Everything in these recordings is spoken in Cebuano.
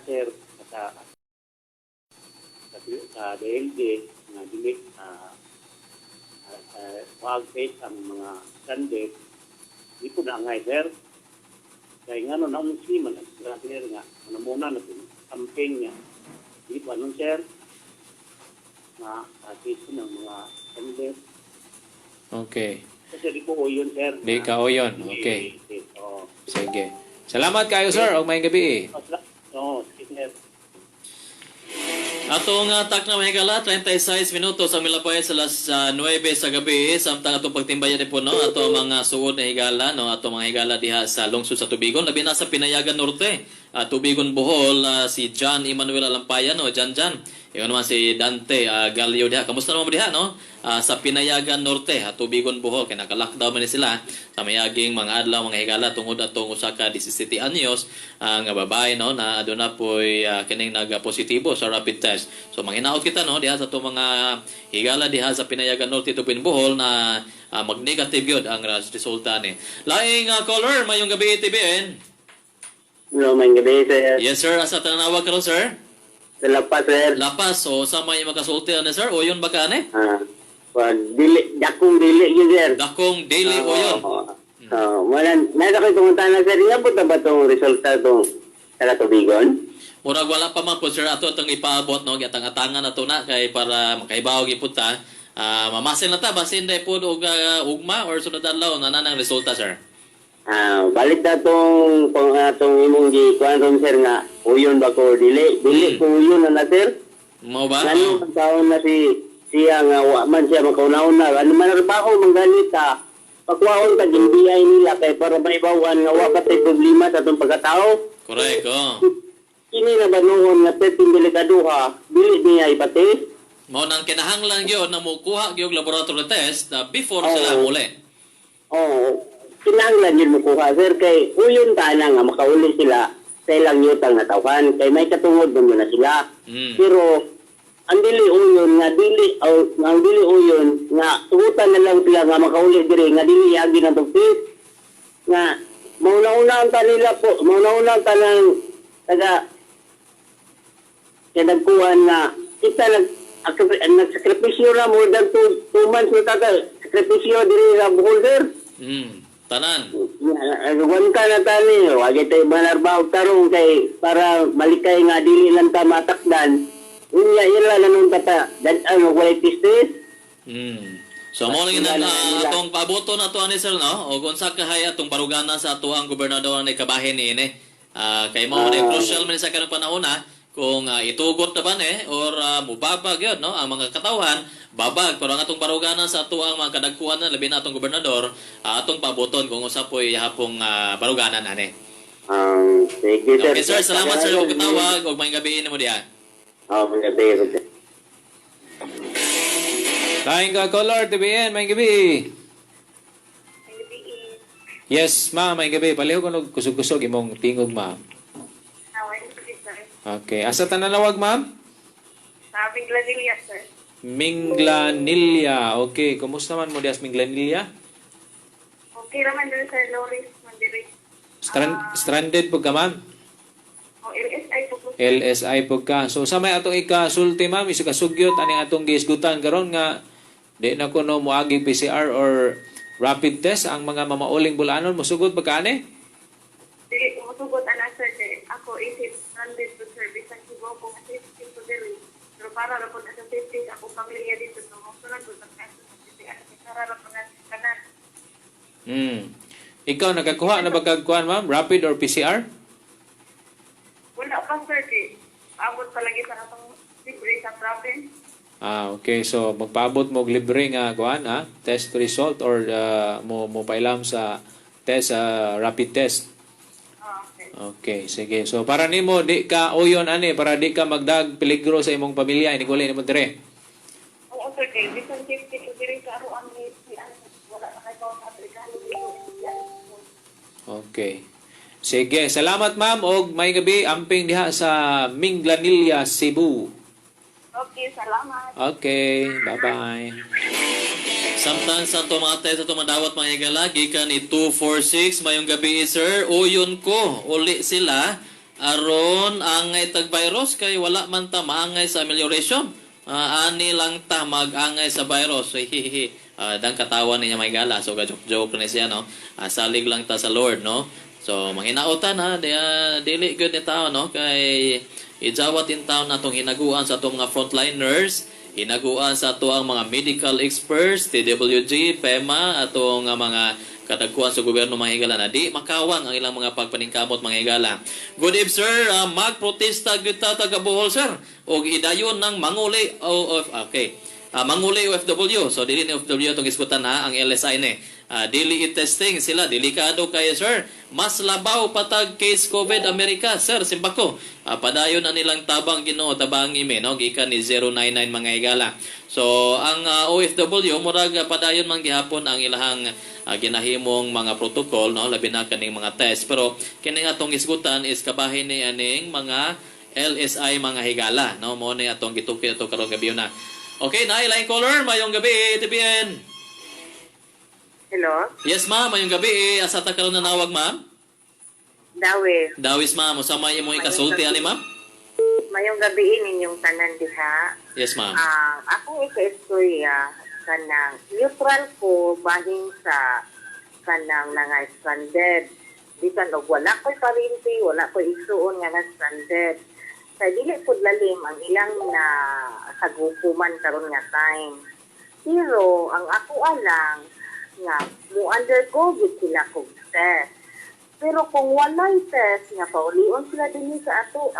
sir sa DLG nga dili wag ang mga stranded, di po na angay, sir. Kay ngano naunsi man ang sila, sir, nga ano muna na campaign niya. Di po anong, sir, nga case ng mga stranded. Kasi di po uyon, sir. Di ka uyon. Okay. Oo. Sige. Salamat kayo, sir. Og maayong gabi. Oo, sige, sir. Atong tak na mahigala, 36 minutos ang milapay sa alas 9 sa gabi. Samtang atong pagtimbayan ni po, no, ato ang mga suod na higala, no, ato mga higala diha sa lungsod sa Tubigon, labi na sa Pinayagan Norte. Tubigon, Bohol, si John Emmanuel Alampayan, no, John John. Iyon naman si Dante Galio diha. Kamusta naman mo diha, no? Sa Pinayagan Norte, Tubigon, Bohol, kay naka-lockdown man ni sila sa mayaging mga adlaw, mga higala, tungod atong usa ka 17 anyos nga babae, no, na aduna poy kining nagapositibo sa rapid test. So manginaot kita, no, diha sa atong mga higala diha sa Pinayagan Norte, Tubigon, Bohol na mag-negative gyud ang resulta ni. Laing caller, mayong gabi, TBN. Hello, may gabi, sir. Yes sir, asa tanawag karon, sir? Sa Lapas, sir. Lapas, so sa may makasulti ani, sir, uyon ba ka ani? Ah, pag dili, dakong dili yun, sir. Dakong daily uyon. Oo. Oo. Wala, nasa kayo pumunta na, sir. Iyan po ba itong resulta itong sa Tubigon? Murag wala pa man po, sir, ato atong ipaabot, no, gatang-atangan ato na kay para makaibaw gyud ta. Mamasin na ta basin dai pod og ugma or sunod adlaw na nang resulta, sir. Ah, balik na itong, kung atong imong gi kuan ron, sir, nga uyon ba ko dili dili ko uyon na na, sir. Mao ba? Ngano man taon na si siya nga wa man siya makauna-una, ano man trabaho man ganit ta pagkuhaon ta GBI nila kay para maibawan nga wa pa tay problema sa atong pagkatao. Correct, oh. Kini na ba noon nga 13 delikaduha, dili niya ipatest? Mao nang kinahanglan gyud na mokuha gyud laboratory test before sila muli. Oo, kinahanglan yun mukuha, sir, kay uyon ta na nga makauli sila sa ilang yutang na tawhan kay may katungod man yun na sila. Pero ang dili uyon nga dili o ang dili uyon nga tugutan na lang sila nga makauli diri nga dili yagi ng tugpis nga mauna-una ang kanila po, mauna-una ang tanang taga kaya nagkuhan nga kita nagsakripisyo na more than 2 months na tagal sakripisyo diri sa Bohol, sir. Tanan. One ka na tani, wag tayo manarbaho tarong kay para malikay nga dili lang ta matakdan. Unya ila na nung tata, dan ano walay pistis. So mo lang Wala na na nila. atong pabuto na to ani, sir, no. Og unsa kahay atong baruganan sa ato ang gobernador ni kabahin niini. Kay mao ni crucial man sa karong panahon na kung itugot na ba ni or mubabag yun, no, ang mga katawhan babag, pero ang atong baruganan sa ato ang mga kadagkuan na labi na atong gobernador, atong pabuton kung unsa po'y hapong baruganan ani. Sige, sir. Okay sir, salamat sir og tawag og maayong gabi nimo diha. Oh, may gabi, sir. Laing ka caller, TBN, maayong gabi. Yes, ma'am, maayong gabi. Palihog ko kusog-kusog imong tingog, ma'am. Okay. Asa tananawag, ma'am? Sa Minglanilla, sir. Minglanilla. Okay. Kumusta man mo dias Minglanilla? Okay raman din, sir, Loris Mandiri. Stranded po ka, ma'am? O LSI po po. LSI po ka. So sa may atong ikasulti, ma'am, isa kasugyot ani atong giisgutan karon nga di na kuno moagi PCR or rapid test ang mga mamauling bulanon, mosugot ba ka ani? Dili ko musugot ana, sir, kay ako isip stranded po, sir, bisan hibaw ko nga safety po diri. Pero para ra po na sa safety sa akong pamilya dito so mo sunod po sa kaso sa PCR kay para ra po na sa kanan. Ikaw nakakuha na ba kag kuan, ma'am, rapid or PCR? Wala pa, sir, kay abot palagi sa atong libre sa province. Ah, okay. So magpaabot mo og libre nga kuan ha, test result or mo mo pailam sa test, rapid test. Ah, okay. Okay, sige. So para nimo di ka uyon ani para di ka magdag peligro sa imong pamilya inig uli nimo dire. Oo sir, kay bisan safety po diri sa aroan ni PCR wala na kay sa Afrikano dito. Okay. Sige, salamat ma'am og may gabi amping diha sa Minglanilla, Cebu. Okay, salamat. Okay, bye-bye. Samtang sa tumate sa tumadawat mga higala, gikan ni 246, mayong gabi, sir, uyon ko, uli sila. Aron angay tag virus kay wala man ta maangay sa amelioration. Ani lang ta mag-angay sa virus. Hihihi. Dang katawa niya, may gala. So ga joke joke ni siya, no. Salig lang ta sa Lord, no. So manginautan ha, di, dili good ni tao, no, kay ijawat in town natong hinaguan sa atong mga frontliners, hinaguan sa ato ang mga medical experts, TWG, PEMA, atong mga kadagkuan sa gobyerno, mga higala, na di makawang ang ilang mga pagpaningkamot, mga higala. Good evening, sir, magprotesta gyud ta taga Bohol, sir, og idayon ng manguli o okay. Manguli OFW. So dili ni OFW atong isgutan ha, ang LSI ni. Dili i-testing sila, delikado kayo, sir. Mas labaw patag case COVID Amerika, sir, simbako. Padayon na nilang tabang Ginoo, tabangi mi, no, gikan ni 099, mga higala. So ang OFW murag padayon man gihapon ang ilahang ginahimong mga protocol, no, labi na kaning mga test. Pero kini nga atong isgutan is kabahin ni aning mga LSI, mga higala, no, mo ni atong gitukod ato karong gabi na. Okay, na line caller, mayong gabi, TBN. Hello? Yes, ma'am, mayong gabi. Asa ta karon nanawag, ma'am? Dawe. Dawis, ma'am, usa may imong ikasulti ani, ma'am? Mayong gabi ninyong tanan diha. Yes, ma'am. Ang akong ika-istorya, kanang neutral ko bahin sa kanang nga stranded. Bisan og wala ko'y parinti, wala ko'y igsuon nga na stranded. Kay dili pud lalim ang ilang na sagukuman karon nga time. Pero ang ako alang nga mo undergo gid sila kog test. Pero kung walay test nga paulion sila dinhi sa ato,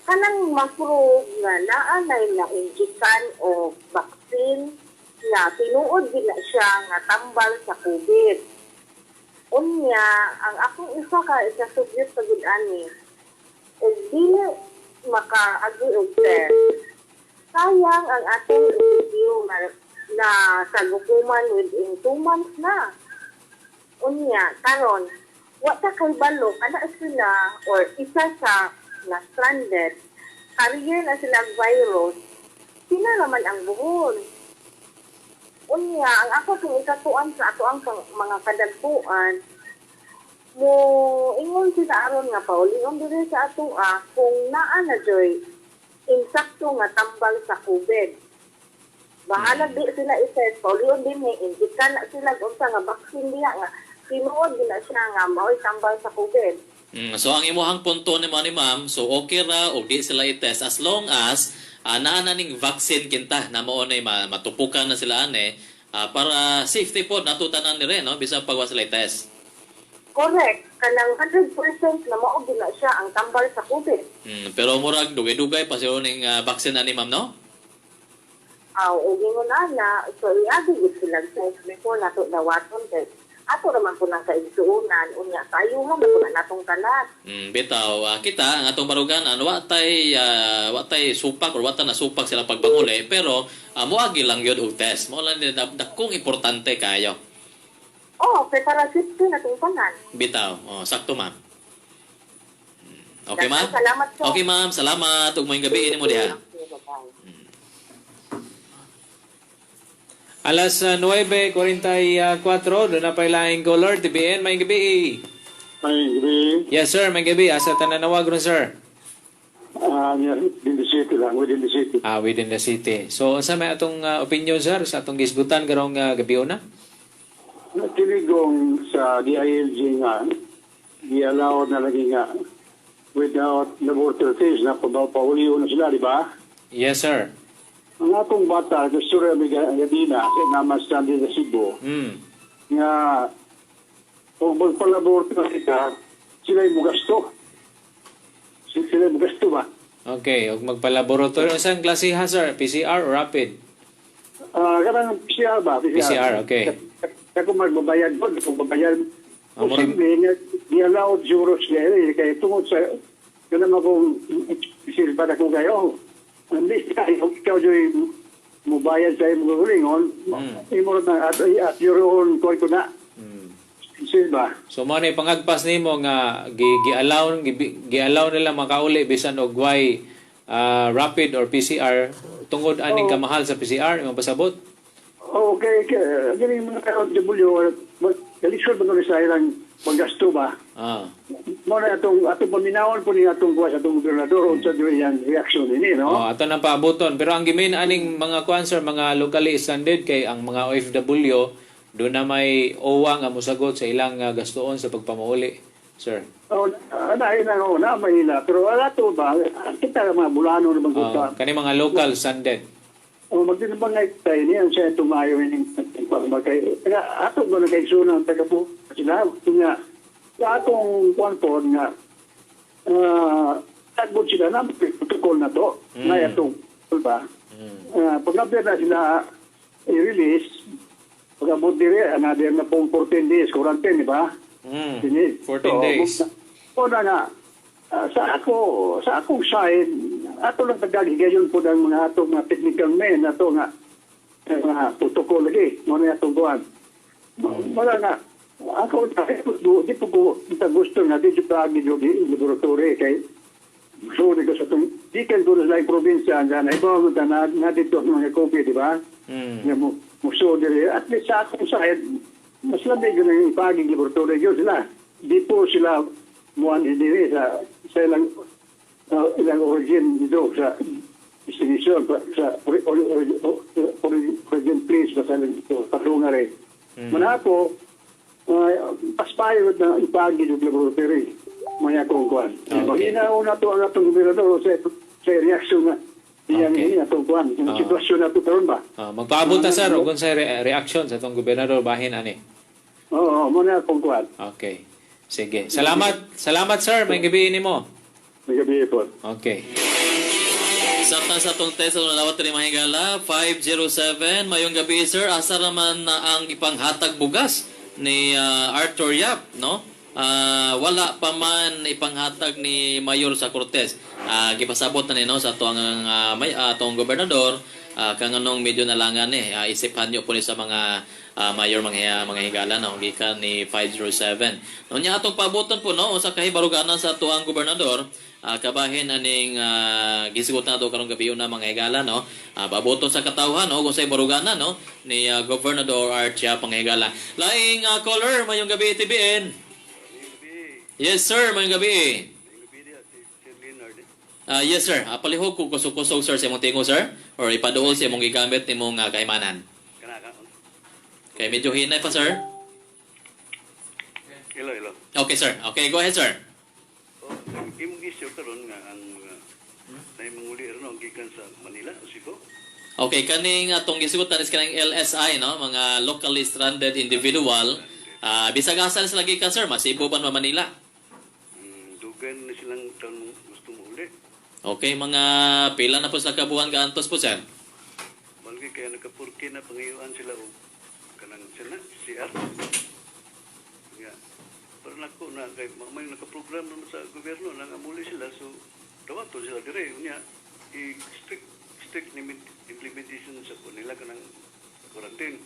kanang ma-prove nga naa nay na injikan o vaccine nga tinuod gid na siya nga tambal sa COVID. Unya, ang akong isa ka ikasugyot sa gud ani, ug dili makaagi og test. Sayang ang atong review na sagukuman within 2 months na. Unya, karon, wa ta kay balo kana sila or isa sa na stranded, carrier na sila ang virus, sila naman ang buhol. Unya, ang ako kung ikatuan sa ato ang mga kadagpuan, mo ingon sila aron nga paulion diri sa ato kung naa na joy insakto nga tambal sa COVID. Bahala di sila i-test, paulion din ni indikan na sila unsa nga vaccine diha nga tinuod gid na siya nga mao'y tambal sa COVID. So ang imuhang punto ni mo ni ma'am, so okay ra og di sila i-test as long as naa na ning vaccine kinta na mao na matupukan na sila ane para safety pod nato tanan ni no, bisan pag wa sila i-test. Correct, kanang 100% na mao gid na siya ang tambal sa COVID. Pero murag dugay-dugay pa siguro ning vaccine ani, ma'am, no? Aw, og ingon ana, so iagi gid sila test before nato dawaton kay ato raman po nang kaigsuonan, unya tayo mo na po na natong tanan. Bitaw, kita ang atong baruganan wa tay supak or wa ta na supak sila pagpanguli, pero moagi lang gyud og test. Mao lang ni dakong importante kayo. Oh, kay para safety na tong tanan. Bitaw. Oh, sakto, ma'am. Okay, ma'am? Salamat po. Okay, ma'am, salamat ug maayong gabi nimo diha. Okay, bye-bye. Alas 9:44, doon na pa ilaing caller, TBN, may gabi. Ay, gabi. Yes, sir, may gabi. Asa tananawag ron, sir? Yeah, within the city lang, within the city. Ah, within the city. So, unsa may atong opinion, sir, sa atong gisgutan karong gabi una? Tinigong sa DILG nga, di-allow na lagi nga without laboratory test na pauliho na sila, di ba? Yes, sir. Ang akong bata, gusto rin may gadina, kasi naman stranded sa Cebu, nga kung magpa-laboratory ka, sila yung mugasto. Sila yung mugasto ba? Okay, ug magpa-laboratory unsang klase ha, sir? PCR or rapid? Kanang PCR ba? PCR, okay. Kaya kung magbabayad po, kung babayad, posible nga, di-allowed siguro sila eh, kaya tungod sa, kaya naman kung silba na ko kayo, hindi kayo, ikaw yung mubayad sa imong kaugalingon, imo na at your own kuwan ko na, silba. So mo na pangagpas nimo nga gi gi-allow gi-allow nila makauli bisan og way rapid or PCR tungod aning kamahal sa PCR, imong pasabot? Okay, kaya galing mga OFW, kalisod ba sa ilang Magasto ba? Mo na atong paminawon po ni atong kuha sa atong gobernador unsa jud iyang reaksyon ini, no? Oh, ato nang paabuton. Pero ang gimain aning mga kuan, sir, mga locally stranded kay ang mga OFW do na may OWWA nga mosagot sa ilang gastuon sa pagpamauli, sir. Oh, na na oh, na may ila. Pero wala to ba? Kita mga Bulano naman Oh, sa kani mga local stranded. Oh, magtinabang nga tayo niya siya tumayo ini kay taga ato ba na kay suna taga po sila nga sa atong kwan po nga tagbod sila na protocol na to na atong ba. Pag napir na sila i-release, pag abot dire another na pong 14 days quarantine, di ba? 14 days. O na nga, sa akong side, ato lang tagaghigayon po ng mga atong mga technical men, ato nga, mga protocol lagi, mo na atong kuan. Wala nga, ako, di po ko kita gusto nga, di pa agi yung laboratory, kay so, di ko sa itong, di kayo doon sa laing probinsya, nga na, iba mo na, na dito ang mga COVID, di ba? Nga mo, mo so, diri, at least sa akong side, mas lamig yun ang ipaging laboratory yun sila. Di po sila muan hindi sa ilang origin dito sa destination sa origin place ba sa ilang patunga rin. Manapo, paspayo na ipagi yung laboratory mga kong kuan. Mahina to ang atong gobernador sa reaksyon na iyang okay. Atong kuan. Yung sitwasyon na ito karon ba? Magpaabot ta, sir, og unsay reaction sa atong gobernador bahin ani. Oo, mo na akong kuan. Okay. Sige. Salamat. Salamat, sir. May gabi nimo. May gabi po. Okay. Samtang sa atong text atong nalawat rin mga higala, 507, mayong gabi, sir, asa naman na ang ipanghatag bugas ni Arthur Yap, no? Wala pa man ipanghatag ni Mayor sa Cortes. Gipasabot na ni no sa atong may atong gobernador kang anong medyo nalangan eh isipan niyo po ni sa mga mayor mga higala no gikan ni 507. No nya atong pabuton po no usa ka hibaruganan sa atuang gobernador kabahin aning gisugot na ato karong gabi una mga higala no pabuton sa katawhan no kung sa baruganan no ni Gobernador Art Yap mga higala. Laing caller, mayong gabi TBN. Yes sir, mayong gabi. Yes sir, palihog ko kusog-kusog sir sa imong tingo sir or ipaduol sa imong gigamit nimong kaimanan. Kay medyo hinay pa sir. Hello, hello. Okay sir. Okay, go ahead sir. Oh, ang imong issue karon nga ang mga nay manguli ron ang gikan sa Manila o Cebu. Okay, kaning atong gisugotan is kaning LSI no, mga locally stranded individual. Bisag asa na sila gikan sir, Masibo pa man Manila. Dugan na silang taon gusto mo uli. Okay, mga pila na po sa kabuhan gaantos po sir. Balgi kaya nagkapurki na pangayuan sila og kanang sila CR. Nga pero nako na kay may nakaprogram naman sa gobyerno na nga muli sila so dawaton sila dire unya i strict strict implementation sa nila kanang quarantine.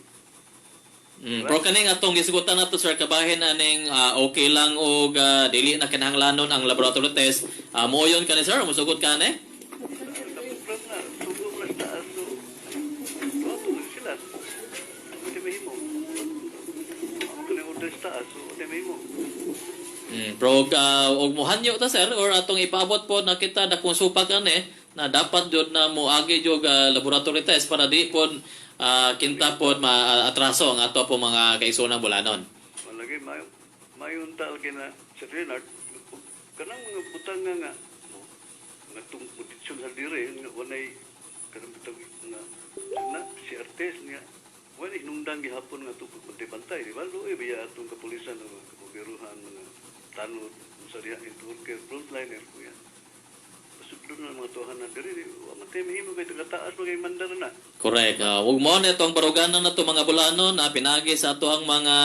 Pero kaning atong gisugotan nato sir kabahin aning okay lang og dili na kinahanglanon ang laboratory test. Moyon kani sir, musugot kani? Nakaprogram na sugo na sa taas so dawaton na sila. Ano di mahimo? Ito na order sa taas so ano di mahimo? Pero og mohanyo ta sir or atong ipaabot po na kita dakong supak ani na dapat jud na moagi jud laboratory test para di pod kinta pod maatraso ang ato po mga kaigsoonang Bulanon. Malagi mayo mayon ta lagi na sa Leonard kanang mga butang nga nga nga tung kondisyon sa dire nga walay kanang butang nga na si Artes nga wala hinungdan gihapon nga tupod bantay-bantay, di ba? Luoy ba atong kapulisan o kabubiruhan mga tanod sa diha worker frontliner kuya. Pasudlo na ang mga tuhan na dire, wa man tayo mahimo kay taga-taas mga mandar na. Correct. Ug mo na itong baruganan na to mga Bulanon na pinagi sa ato ang mga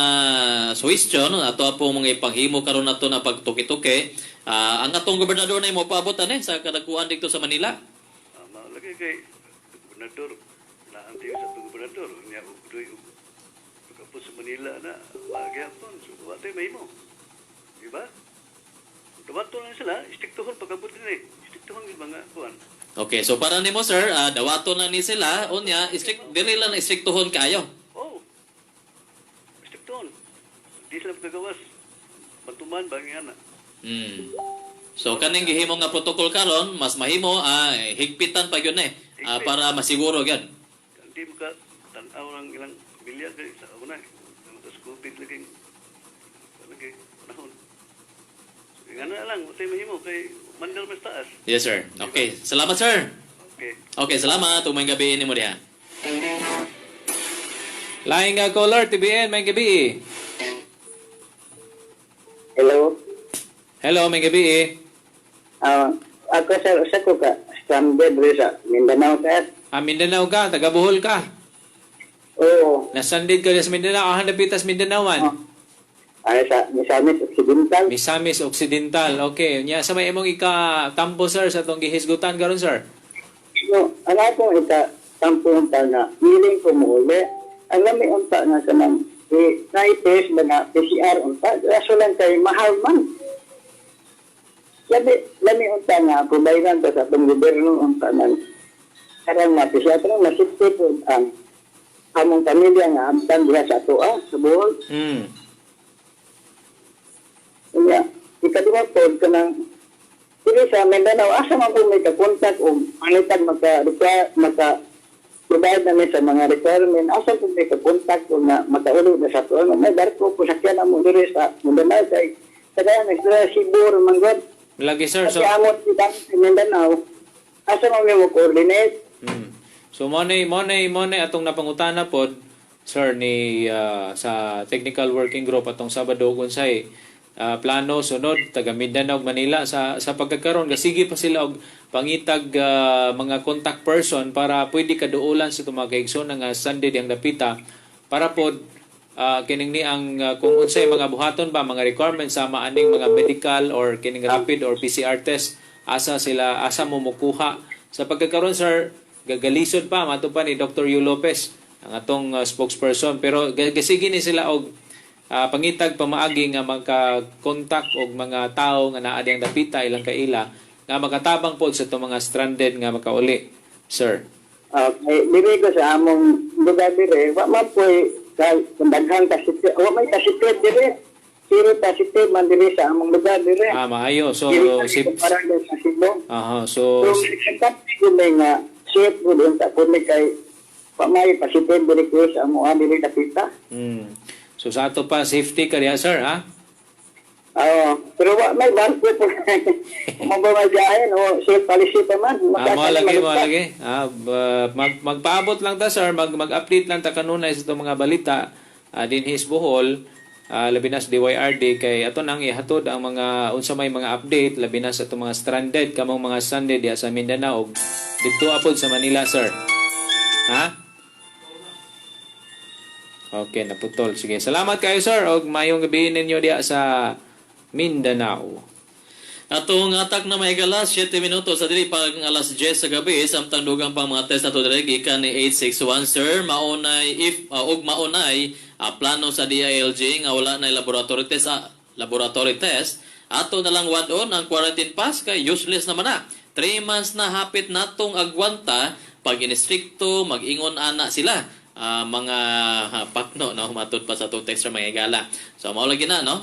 suwestyon, ato po mga ipanghimo karon nato na pagtuki-tuki. Ang atong gobernador na imo paabot ani sa kadakuan dito sa Manila. Malagi kay gobernador na ang tiyo sa atong gobernador niya og doy og pagkapos sa Manila na magyapon so wa tayo mahimo. Di ba? Dawaton lang sila, istiktuhon pagkabot din eh. Istiktuhon yung mga kuan. Okay, so para nimo sir, dawaton na ni sila unya strict dili lang istriktuhon kayo. Oh. Istiktuhon. Di sila magkagawas. Matuman ba nga na? So kaning gihimo nga protocol karon mas mahimo higpitan pa gyud eh para masiguro gyud. Hindi mo ka tanaw ang ilang pamilya kay sa una. Mas COVID lagi. Lagi panahon. So, nga na lang, utay mahimo kay mandal mas taas. Yes, sir. Okay, salamat, sir. Okay. Okay, salamat. Ug maayong gabi nimo diha. Laing nga caller, TBN, may gabi. Hello. Hello, may gabi. Ako sir, usa ko ka stranded diri sa Mindanao, sir. Ah, Mindanao ka, taga Bohol ka. Oo. Nasandid ka sa Mindanao, ah, napitas Mindanao man. Ay sa Misamis Occidental. Misamis Occidental. Okay, nya sa may imong ika-tampo, sir, sa atong gihisgutan karon, sir. No, ang akong ika tampo unta nga willing ko muuli. Ang lami unta nga kanang na-test ba na PCR unta, kaso lang kay mahal man. Lami unta nga providean ta sa atong gobyerno unta man. Karang na PCR pero masipti po ang among pamilya nga amtan diha sa atoa sa Bohol. Unya, ikaduha po kanang dili sa Mindanao, asa man po may kakontak o pangitag maka require maka provide namin sa mga requirement, asa po may kakontak o nga makauli na sa ato. Ano, may barko po sakyan na mo diri sa Mindanao kay sa kaya nagdala Cebu man god. Lagi, sir. So, Kasi amot kita sa Mindanao, asa man may mo coordinate. So mo atong napangutana pod, sir, ni sa technical working group atong Sabado kung say plano sunod taga Mindanao ug Manila sa pagkakaron gasige pa sila og pangitag mga contact person para pwede kaduolan sa itong mga kaigsoon nga Sunday diyang dapita para pod kining ni ang kung unsay mga buhaton ba mga requirements sama aning mga medical or kining rapid or PCR test, asa sila, asa mo mukuha. Sa pagkakaron, sir, gagalisod pa mato pa ni Dr. Yu Lopez ang atong spokesperson, pero gasige ni sila og pangitag pamaagi nga magka-contact og mga tawo nga naa diyang dapita ilang kaila nga makatabang pod sa itong mga stranded nga makauli, sir. Okay, diri ko sa among lugar dire, wa man po'y daghang positive, wa may positive dire. Zero positive man dire sa among lugar dire. Ah, maayo. So Diri si sa barangay sa Cebu. Aha, so So, sa ko may nga safe ko din sa kung kay wa may positive dire ko sa among diri dapita. So sa ato pa safety ka diha, sir, ha? Oo, pero wa may barko po. Mababayain o safe policy pa man. Ah, mo lagi, mo lagi. Ah, magpaabot lang ta, sir, mag-update lang ta kanunay sa itong mga balita dinhi sa Bohol, labi na sa DYRD kay ato nang ihatod ang mga unsa may mga update labi na sa itong mga stranded kamong mga stranded diha sa Mindanao ug didto apod sa Manila, sir. Ha? Okay, naputol. Sige, salamat kayo, sir, og maayong gabi ninyo diha sa Mindanao. Atong atak na may galas 7 minuto sa dili pag alas 10 sa gabi samtang dugang pang mga test ato diri gikan ni 861, sir, maunay if og maunay plano sa DILG nga wala na laboratory test ato na lang wad-on ang quarantine pass kay useless naman na. 3 months na hapit natong agwanta pag inistrikto mag-ingon ana sila. Mga pakno, no, matud pa sa atong texter, mga higala. So mao lagi na, no,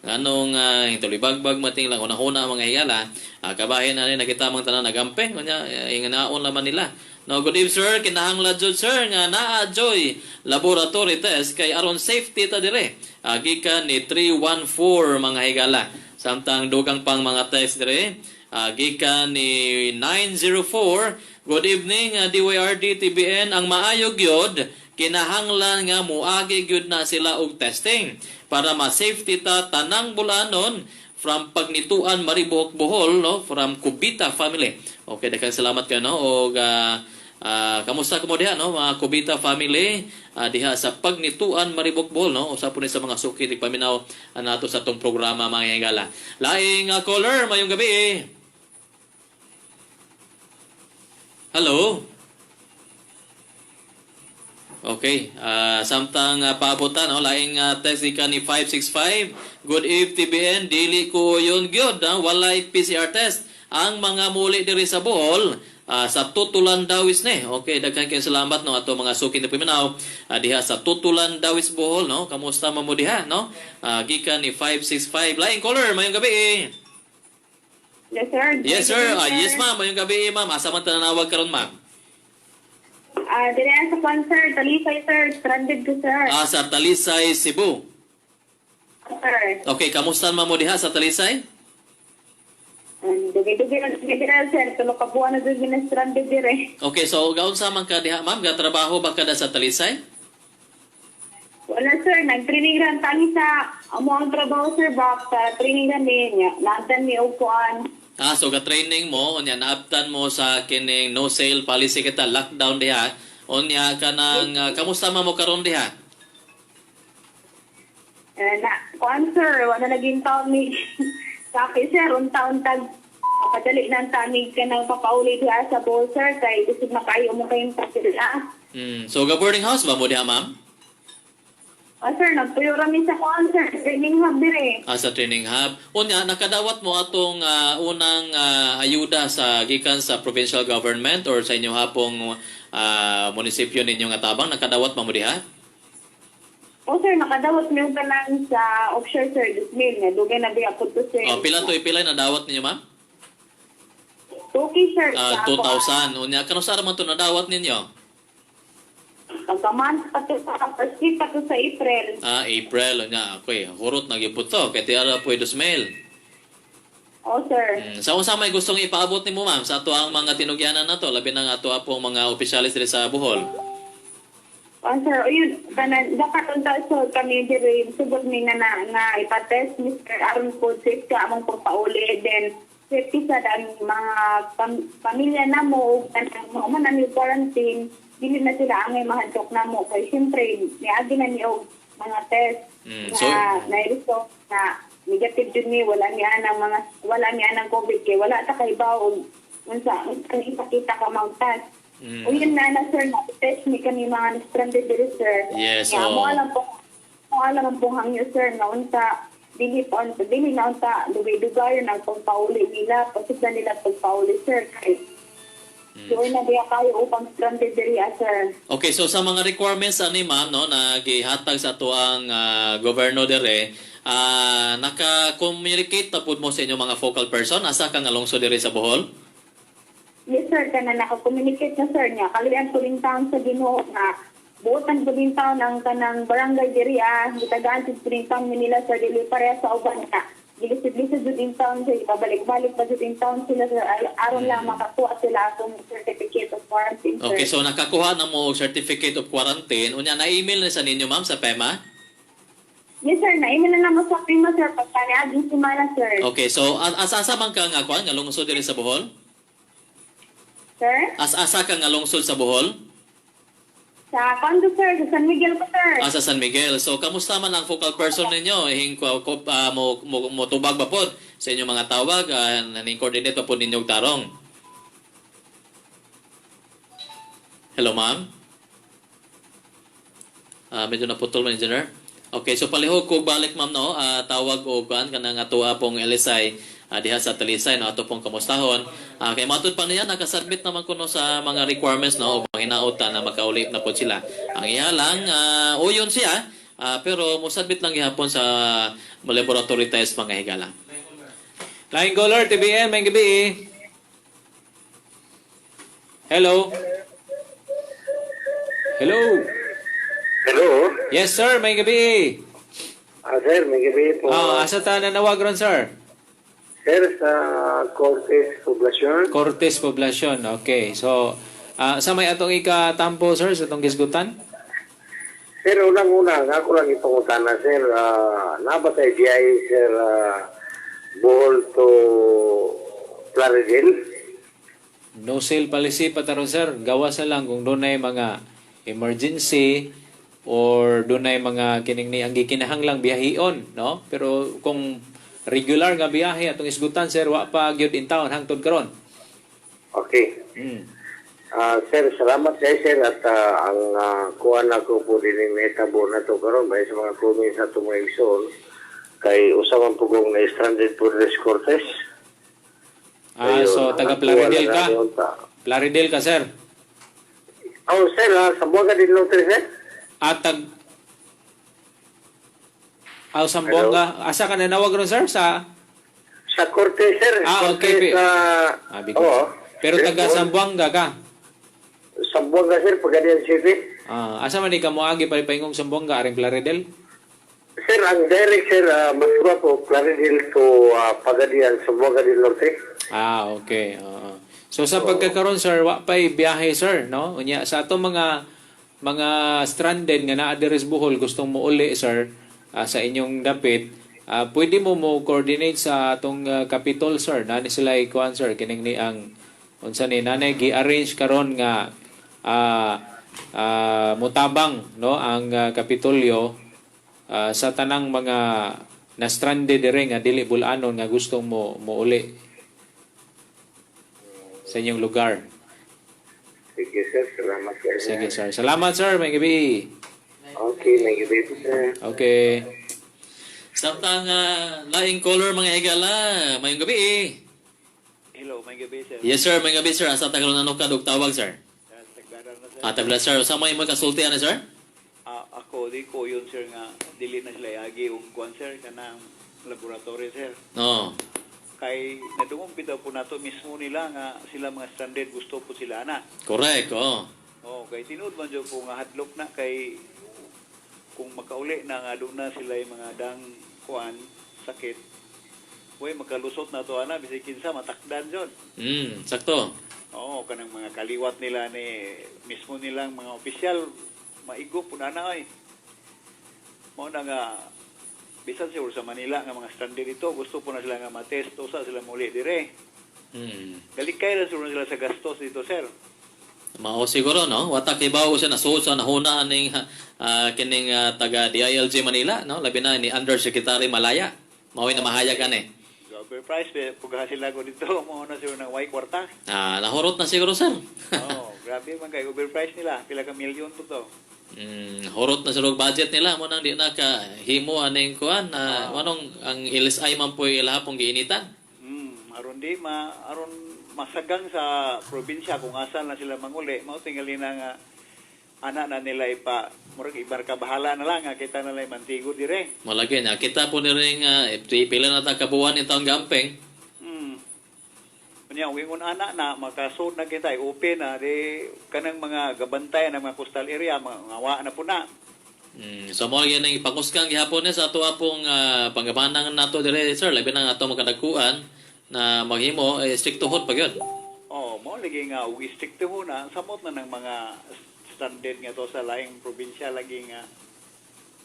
anong tuloy bagbag mating lang una-una, mga higala, kabahin na ni nakita mang tanan nagamping unya inganaon laman nila, no. Good evening, sir, kinahanglan jud, sir, nga naa joy laboratory test kay aron safety ta dire, gikan ni 314, mga higala. Samtang dugang pang mga text dire, gikan ni 904. Good evening, DYRD TBN, ang maayo gyud kinahanglan nga muagi gyud na sila og testing para ma-safety ta tanang Bulanon from Pagnituan, Maribojoc, Bohol, no, from Kubita family. Okay, daghang salamat kayo, no, og kamusta kamo diha, no, mga Kubita family diha sa Pagnituan, Maribojoc, Bohol, no? Usa po ni sa mga suki tigpaminaw nato sa atong programa, mga higala. Laing caller, mayong gabi. Hello. Okay, samtang paabotan, no, laing text ka ni 565. Good eve, TBN, dili ko yun gyud, walay PCR test. Ang mga muli diri sa Bohol, Sa Tutulan Dawis ne. Okay, daghan kayong salamat no ato mga suki na paminaw diha sa Tutulan Dawis Bohol no. Kamusta man mo diha no? Gikan ni 565 Laing caller, mayong gabi eh. Yes, sir. Yes sir. Yes ma'am, mayong gabi eh, ma'am. Asa man tanawag karon ma'am? Dire sa kwan, sir. Talisay, sir. Stranded ko, sir. Sa Talisay, Cebu. Sir. Okay, kamusta man mo diha sa Talisay? Dugay-dugay na dugay sir. Tulo ka buwan na dugay na stranded dire. Okay, so gaunsa man ka diha ma'am? Gatrabaho ba kada sa Talisay? Wala, sir. Nag-training ran tani sa amo ang trabaho, sir. Bak sa training ran niya. Naantan mi og kuan. So ga-training mo unya naabtan mo sa kining no sale policy kita lockdown diha. Unya kanang kamusta man mo karon diha? Na, kuan, sir. Wala naging taon ni sa akin, sir. Unta-untag papadali na ang tanig ka ng papauli diha sa bowl, sir. Kay isip na kayo mo kayong pasila. So ga boarding house ba mo diha ma'am? Sir, nagtuyo rami sa kuan, sir. Training hub dire. Sa training hub. Unya nakadawat mo atong unang ayuda sa gikan sa provincial government or sa inyong hapong munisipyo ninyo nga tabang nakadawat ba mo diha? O sir, nakadawat mi og tanan sa offshore service mill nga dugay na biya pud to, sir. Oh, pila to ipilay nadawat ninyo ma'am? Okay, sir. Sa 2,000. Unya kanusa ra man to nadawat ninyo? Pagka-month pa to sa first week pa to sa April. April unya. Okay, hurot na gyud po to kay tiara po mail. O sir. Sa unsa may gustong ipaabot nimo ma'am sa ato ang mga tinugyanan nato labi na nga ato apong mga opisyalis diri sa Bohol. O sir, ayun kanan dapat unta so kami diri sugod mi nga na nga ipatest Mr. Aron po safe ka among pagpauli, then safety sa ang mga pamilya namo ug kanang mo man ang quarantine, dili na sila angay mahadlok namo kay syempre niagi na ni og mga test na na-result na negative jud ni, wala ni anang mga wala ni anang COVID kay wala ta kay og unsa ang ipakita ka mang test. O yun na na sir, na test ni kami mga stranded diri, sir. Yes, Nga, oo. mo alam po mo alam ang pong hangyo, sir, nga unta dili po dili na unta dugay-dugayon ang pagpauli nila, pasig na nila pagpauli, sir, kay Sure na diya kayo upang stranded diri sir. Okay, so sa mga requirements ani ma'am no na gihatag sa ato ang gobyerno dire, naka-communicate na pud mo sa inyong mga focal person asa ka nga lungsod dire sa Bohol? Yes sir, kana naka-communicate na sir niya. Kalian ko rin taon sa Ginoo nga buotan ko rin taon ang kanang barangay diri gitagaan sa rin taon nila sir, dili pareha sa uban nga. Gilisod-lisod jud in town sir, pabalik-balik pa jud in town sila sir, aron lang makakuha sila atong certificate of quarantine sir. Okay, so nakakuha na mo og certificate of quarantine. Unya na-email na sa ninyo ma'am sa PEMA? Yes sir, na-email na namo sa PEMA sir pagka niaging semana sir. Okay, so asa-asa man ka nga kuan nga lungsod diri sa Bohol? Sir? Asa-asa ka nga lungsod sa Bohol? Sa condo sir, sa San Miguel po sir. Sa San Miguel. So kamusta man ang focal person ninyo? Ihing ko, ko mo, mo, mo tubag ba pod sa inyong mga tawag, naning coordinate ba pod ninyo og tarong? Hello, ma'am. Medyo naputol man, engineer. Okay, so palihog ko balik ma'am no, tawag og kuan kanang atoa pong LSI diha sa Talisay no ato pong kamustahon. Kay matud pa niya nakasubmit naman kuno sa mga requirements no ug hinaot na makauli na pod sila. Ang iya lang uyon siya pero mosubmit lang gihapon sa laboratory test mga higala. Laing caller, TBN, may gabi eh. Hello. Hello. Hello. Yes, sir, may gabi eh. Sir, may gabi po. Asa ta nanawag ron, sir? Sir, sa Cortes Poblacion. Cortes Poblacion. Okay. So, sa may atong ikatampo, sir, sa atong gisgutan? Sir, unang-una, nga ako lang ipangutana, sir. Naba tayo biyahe, sir, Bohol to Plaridel? No sale policy pa taron, sir. Gawa sa lang kung dunay mga emergency or dunay mga kining ni ang gikinahanglang biyahion, no? Pero kung regular nga biyahe atong isgutan, sir, wa pa gyud in town hangtod karon. Okay. Sir, salamat kay sir at ang kuha na ko po din yung naitabo na to karon ba sa mga comments sa itong mga igsoon kay usa man po kong na-stranded po rin sa Cortes. So Ayun, taga ang kuha Plaridel na ka. namin unta. Plaridel ka, sir. Oh, sir, Zamboanga del Norte, sir. At tag Aw, Zamboanga. Asa ka nanawag ron, sir? Sa Sa korte, sir. Ah, Korte okay. Sa Ah, Bicol. Oo. Pero taga Zamboanga ka. Zamboanga, sir, Pagadian City. Ah, asa man di ka moagi palipaingong Zamboanga aring Plaridel? Sir, ang direct, sir, Masua po, Plaridel to Pagadian, Zamboanga del Norte. Ah, okay. Oo. So sa pagkakaroon, sir, wa pay biyahe, sir, no? Unya sa atong mga stranded nga naa diri sa Bohol gustong mouli, sir, sa inyong dapit, pwede mo mo coordinate sa atong Capitol, sir. Nani sila ikuan, sir, kining ni ang unsa ni nanay gi-arrange karon nga mutabang, no, ang Kapitolyo sa tanang mga na stranded dire nga dili bulanon nga gustong mo mouli sa inyong lugar. Sige, sir. Salamat, sir. Sige, sir. Salamat, sir. May gabi. Okay, may gabi po, sir. Okay. Samtang laing caller, mga higala, mayong gabi eh. Hello, may gabi, sir. Yes sir, mayong gabi sir. Asa tagalog na ka dug tawag, sir? Tagdaran na, sir. Ah, tabla sir, sa may mga kasulti ani, sir? Ah, ako di ko yun, sir, nga dili na sila yagi og kuan, sir, kanang laboratory, sir. No. Kay nadungog bitaw po nato mismo nila nga sila mga stranded gusto po sila ana. Correct, oh. Oh, kay tinuod man jud po nga hadlok na kay kung makauli na nga doon na sila yung mga dang kuan sakit. Uy, makalusot na to ana bisag kinsa matakdan jud. Sakto. Oo, kanang mga kaliwat nila ni mismo nilang mga opisyal maigo po na na ay. Mao na nga bisan siguro sa Manila nga mga stranded dito gusto po na sila nga matest usa sila muli dire. Galikay ra siguro sila sa gastos dito, sir. Mao siguro, no? Wata kay bawo siya nasuod sa nahuna aning kining taga DILG Manila, no? Labi na ni Undersecretary Malaya. Mao'y namahayag ani. Grabe price eh, pugha sila ko dito mo na siguro ng way kwarta. Ah, nahurot na siguro, sir. Oo, grabe man kay overprice nila, pila ka milyon po to. Hurot na siguro budget nila mo nang di na ka himo aning kuan na manong ang LSI man po'y ilaha pong giinitan. Aron di ma aron masagang sa probinsya kung asa na sila manguli, mao tingali na nga anak na nila ipa murag ibarka bahala na lang nga kita na lang mantigo dire. Malagi na kita po ni ring pila na ta kabuan in taong gamping. Unya ug ingon anak na makasud na kita open na di kanang mga gabantay ng mga coastal area mga ngawa na po na. So mo gyud ang ipakusgang gihapon ni sa ato apong panggabanang nato dire, sir, labi na nga ato makadagkuan na maghimo eh, striktohon pa gyud. Oh, mo lagi nga og istrikto ho na samot na ng mga standard nga to sa laing probinsya lagi nga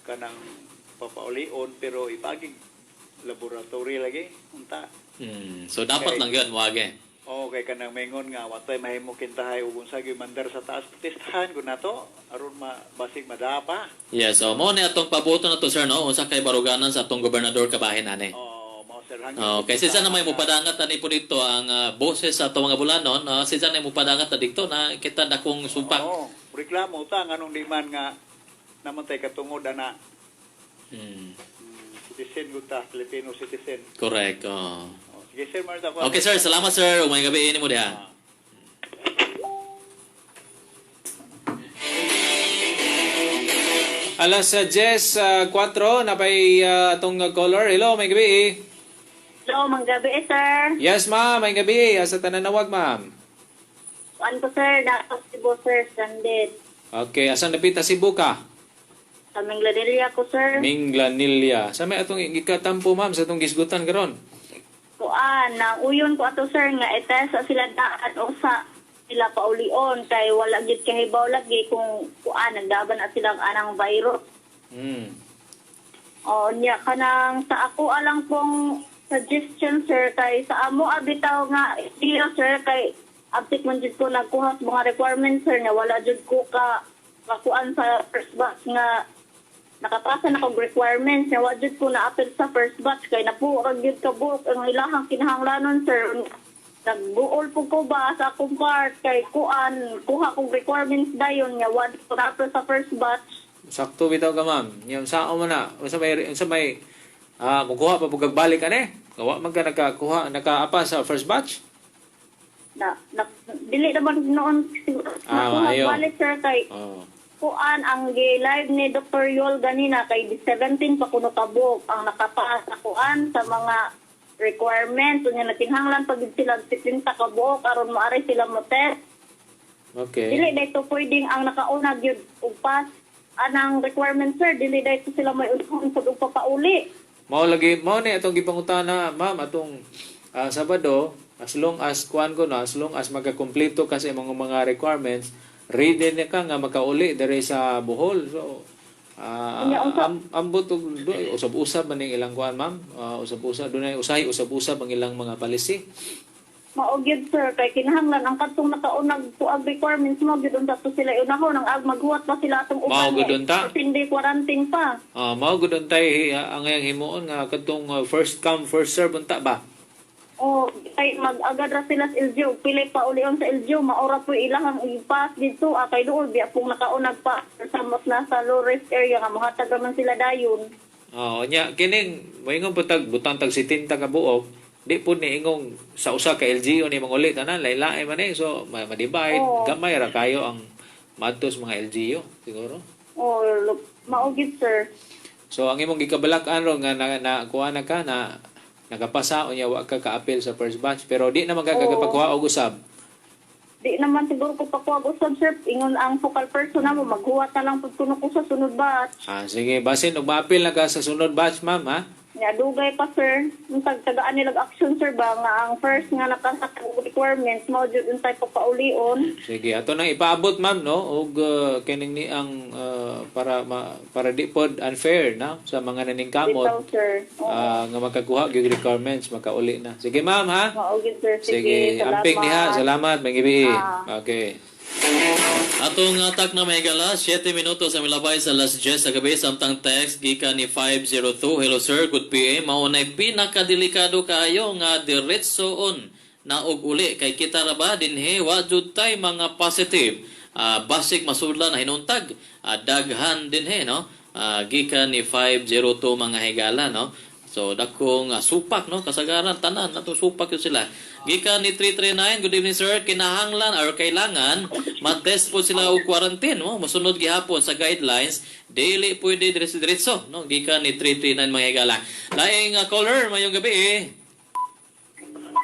kanang papaulion pero ipagig laboratory lagi unta. So dapat Okay. lang gyud moagi. Oh, kay kanang mengon nga watay mahimo kintahay ug unsa gyud mandar sa taas protestahan gud nato aron ma basig madapa. Yes, so mo ni atong pabuto na to, sir, no, unsa kay baruganan sa atong gobernador kabahin ani. Oh, mao sir hangin. Oh, kay sinsa na may mupadangat ani po dito ang boses sa atong mga bulanon, sinsa na may mupadangat na dito na kita dakong supak. Oh, reklamo ta nganong di man nga naman tay katungod ana citizen gud ta, Filipino citizen. Correct. Oh. Oh, sige sir, Marta. Okay sir, salamat sir. Umayong gabi ini mo diha. Alas 10:04 napay atong caller. Hello, may gabi. Hello, manggabi eh, sir. Yes, ma'am. May gabi. Asa tananawag, ma'am? Kuan ko, sir, dapat Cebu, sir, stranded. Okay, asan napita Cebu ka? Sa Minglanilla ko, sir. Minglanilla. Sa may atong gikatampo, ma'am, sa atong gisgutan karon. Kuan, na uyon ko ato, sir, nga itest sa sila daan o sa sila paulion kay wala gid kahibaw lagi kung kuan nagdaban na silang anang virus. O niya kanang sa ako alang pong suggestion, sir, kay sa amo abitaw nga iyo, sir, kay abtik man jud ko nagkuha sa mga requirements, sir, nga wala jud ko ka kakuan sa first batch nga nakapasa na kog requirements nga wa jud ko na-appeal sa first batch kay napuo ra gyud ka buok ang ilahang kinahanglanon, sir. Nagbuol po ko ba sa akong part kay kuan kuha kog requirements dayon nga wa jud ko na-appeal sa first batch. Sakto bitaw ka, ma'am. Yung sao mo na, unsa may mukuha pa pug balik ane? Gawa man ka nakakuha, nakaapa sa first batch? Na dili naman noon siguro Ah, nakuha maayo. balik, sir, kay kuan ang gi-live ni Dr. Yol ganina kay 17 pa kuno kabuk ang nakapaas sa kuan sa mga requirements unya nakinahanglan pag sila 70 ka buok aron moari sila mo test. Dili dayto pwedeng ang nakauna gyud og pass anang requirement, sir, dili dayto sila may unahon pud og papauli. Mao lagi mao ni atong gipangutana, ma'am, atong Sabado, as long as kuan ko na, as long as magakumpleto ka sa imong mga requirements, ready na ka nga makauli diri sa Bohol. So ambot og usab-usab man ning ilang kuan, ma'am. Usab-usab dunay usahay usab-usab ang ilang mga policy. Mao gyud, sir, kay kinahanglan ang kadtong nakaunag tuag requirements mo gyud unta to sila unahon ang ag maghuwat pa sila atong Mao uban. gyud unta. Hindi quarantine pa. Mao gud untay ang iyang himuon nga kadtong first come first serve unta ba. O kay mag-agad ra sila sa LGU, pili pa ulion sa LGU, maora po ilahang i-pass dito, kay dool biya pong nakaunag pa sa mas nasa low risk area nga mohatag ra man sila dayon. Oh, nya kining moingon po tag butang tag 70 ka buok, di po ni ingong sa usa ka LGU ni manguli tanan lain-lain man eh. So ma-divide, gamay ra kayo ang madto sa mga LGU siguro. O mao gyud, sir. So ang imong gikabalak-an ron nga na kuha na ka na nakapasa unya wa ka ka-appeal sa first batch pero di naman ka kagapagkuha og usab. Di naman siguro ko pakuha usab, sir, ingon ang focal person na mo maghuwat na lang pud kuno ko sa sunod batch. Ah, sige, basin og ma-appeal na ka sa sunod batch, ma'am, ha. Nya dugay pa, sir. Untag tagaan nilag action, sir, ba nga ang first nga nakasa requirements mao jud untay papaulion. Sige, ato nang ipaabot, ma'am, no, og kining ni ang para para di pod unfair na sa mga naningkamot. Bitaw, sir. Oo. Nga makakuha gyud requirements makauli na. Sige, ma'am, ha. Mao gyud, sir. Sige, Sige, salamat. amping niha. Salamat, may gabi. Okay. Atong atak na may gala, 7 minutos ang milabay sa alas 10 sa gabi, samtang text gikan ni 502. "Hello sir, good PM. Mao nay pinakadelikado kaayo nga diretsoon na og uli kay kita ra ba dinhi wa jud tay mga positive. Basig masudlan na hinuntag. Daghan dinhi, no?" Gikan ni 502, mga higala, no. So dakong supak, no, kasagaran tanan nato supak yun sila. Gikan ni 339, "Good evening sir, kinahanglan or kailangan ma-test po sila og quarantine, no, mosunod gihapon sa guidelines, dili pwede diretso-diretso, no." Gikan ni 339, mga higala. Laing caller, mayong gabi eh.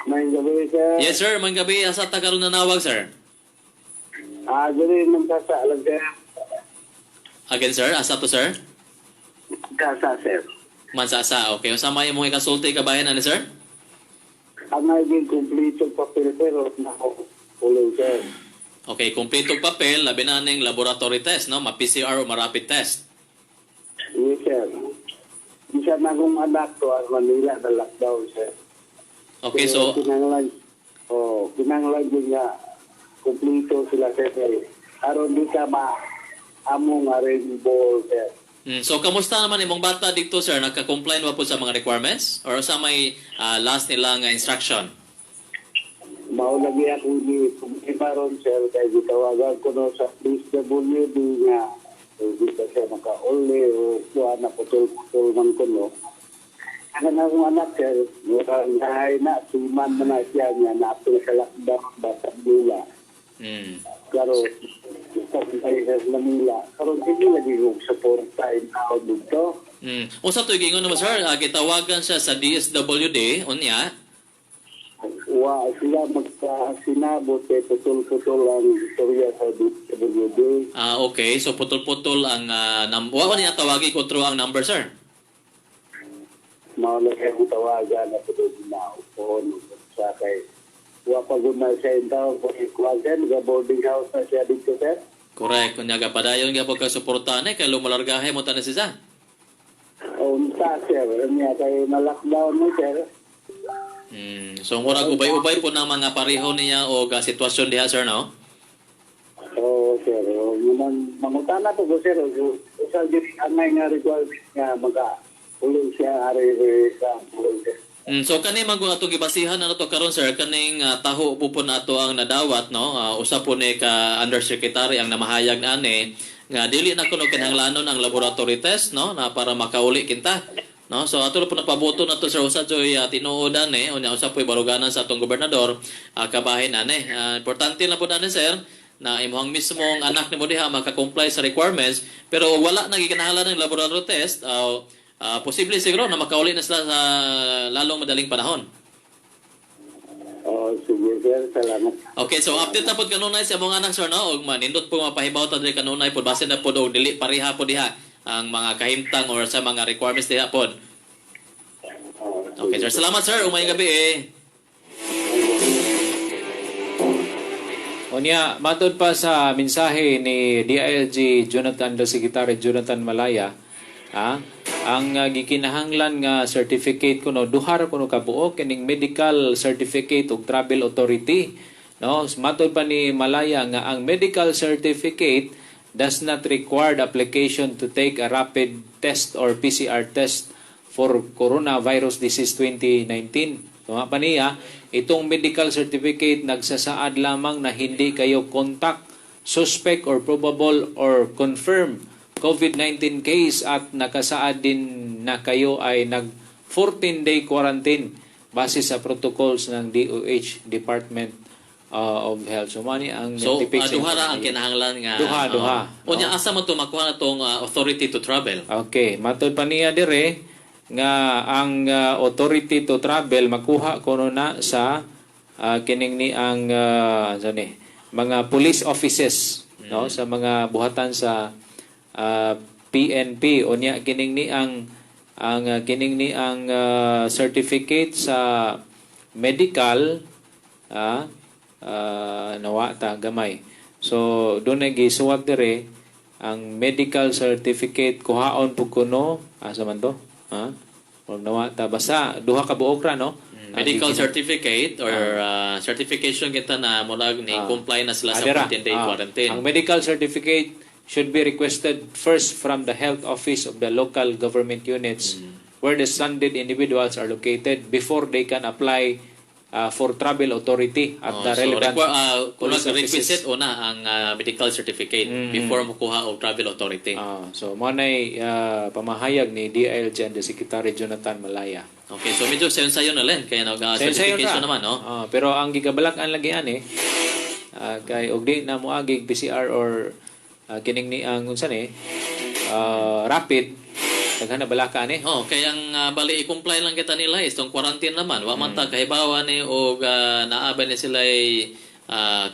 May gabi, sir. Yes sir, mayong gabi, asa ta karon nanawag, sir? Dili man ka sa alam, sir. Again sir, asa to, sir? Kasa, sir. Mansasa, okay. Unsa may imong ikasulti kabahin ani, sir? Ang naging kumpleto papel pero nako ulo, sir. Okay, kumpleto papel, labi na ning laboratory test, no, ma-PCR o ma-rapid test. Yes, sir. Isa na akong anak ko ang Manila na lockdown, sir. Okay, so Kinanglan, oh, kinanglan din nga kumpleto sila, sir. Aron di ka ma amo nga rainbow, sir. So kamusta naman imong bata dito, sir? Nagka-comply ba po sa mga requirements or sa may last nilang instruction? Mao lagi ako ni problema ron, sir, kay gitawagan ko no sa DSWD nga hindi pa siya makauli o kuha na putol-putol man ko no. Ang akong anak, sir, nahay na, siman man na siya niya, na sa lockdown ba sa Manila. Pero, sa sa Manila, karon hindi lagi kong suporta in tao dito. Unsa to giingon mo, sir? Gitawagan siya sa DSWD unya. Wa sila magkasinabot kay putol-putol ang istorya sa DSWD. Ah, okay. So putol-putol ang wa niya tawagi ko through ang number, sir. Mao lang akong tawagan na putol na upon sa kay wa pa gud na siya in town kung ikuha sir, boarding house na siya dito, sir. Correct. Unya gapadayon gyapon ka suportahan eh kay lumalargahe mo tanan siya. Unta, sir, niya kay na lockdown mo, sir. So murag ubay-ubay po ng mga pareho niya o sitwasyon diha, sir, no? Oo, sir. O, Manang mangutana po ko, sir. Usa jud angay nga requirement nga maka ulo siya ari sa ulo, sir. So kani man kung atong gibasihan na nato karon, sir, kaning taho po po nato ang nadawat, no, usa po ni ka undersecretary ang namahayag na ani nga dili na kuno kinahanglanon ang laboratory test, no, na para makauli kinta. No, so ato po napabuto na to, sir, usa joy tinuod ani, unya usa po'y baruganan sa atong gobernador kabahin ani. Importante lang po ani, sir, na imuhang mismong anak nimo diha maka-comply sa requirements, pero wala na gikinahanglan ng laboratory test, posible siguro na makauli na sila sa lalong madaling panahon. Oh, sige sir, salamat. Okay, so update na pod kanunay sa among anak, sir, no, ug manindot po mapahibaw ta diri kanunay pod, basin na pod og dili pareha pod diha ang mga kahimtang or sa mga requirements diha pod. Oh, Okay, sir. Salamat, sir. Ug maayong gabi eh. Unya, matod pa sa mensahe ni DILG Jonathan Secretary Jonathan Malaya, ang gikinahanglan nga certificate kuno duha ra kuno kabuok, kining medical certificate ug travel authority, no? Matod pa ni Malaya nga ang medical certificate does not require the application to take a rapid test or PCR test for coronavirus disease 2019. Tama pa niya, itong medical certificate nagsasaad lamang na hindi kayo contact, suspect or probable or confirmed COVID-19 case at nakasaad din na kayo ay nag 14-day quarantine base sa protocols ng DOH, Department of Health. So, mao ni ang So, depiction. duha ra ang kinahanglan nga. Duha, duha. Unya, asa man to makuha na tong authority to travel? Okay, matod pa niya dire nga ang authority to travel makuha kuno na sa kining ni ang ano ni, mga police offices, no, sa mga buhatan sa PNP. Unya kining ni ang kining ni ang certificate sa medical, nawa ta gamay. So doon na gisuwat dire ang medical certificate kuhaon pud kuno asa man to, ha, or nawa ta, basta duha ka buok ra, no? Medical certificate or certification kita na murag ni comply na sila sa Adira. 14-day quarantine. Ang medical certificate should be requested first from the health office of the local government units where the stranded individuals are located before they can apply for travel authority at Oh, the so relevant police police offices. requisite una ang medical certificate before mokuha og travel authority. So mo nay pamahayag ni DILG Undersecretary Jonathan Malaya. Okay, so medyo sayon-sayon na rin kaya nag Sayon-sayon certification ra. naman, no? Pero ang gigabalak-an lagi ani kay og di na moagig PCR or kining ni ang unsa ni rapid, daghan na balaka ani. Oh, kaya ang bali i-comply lang kita nila is tong quarantine naman. Wa man ta kahibawa ni og naa ba ni sila ay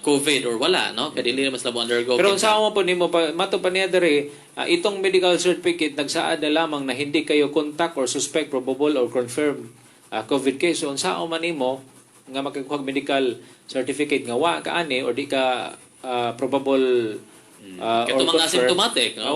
COVID or wala, no? Kay dili naman sila mo undergo. Pero kita. unsa mo po nimo pa, mato pa niya diri, itong medical certificate nagsaad na lamang na hindi kayo contact or suspect, probable or confirmed COVID case. So unsa man nimo nga makakuha og medical certificate nga wa ka ani or di ka probable Kaya or mga confirmed? asymptomatic, no?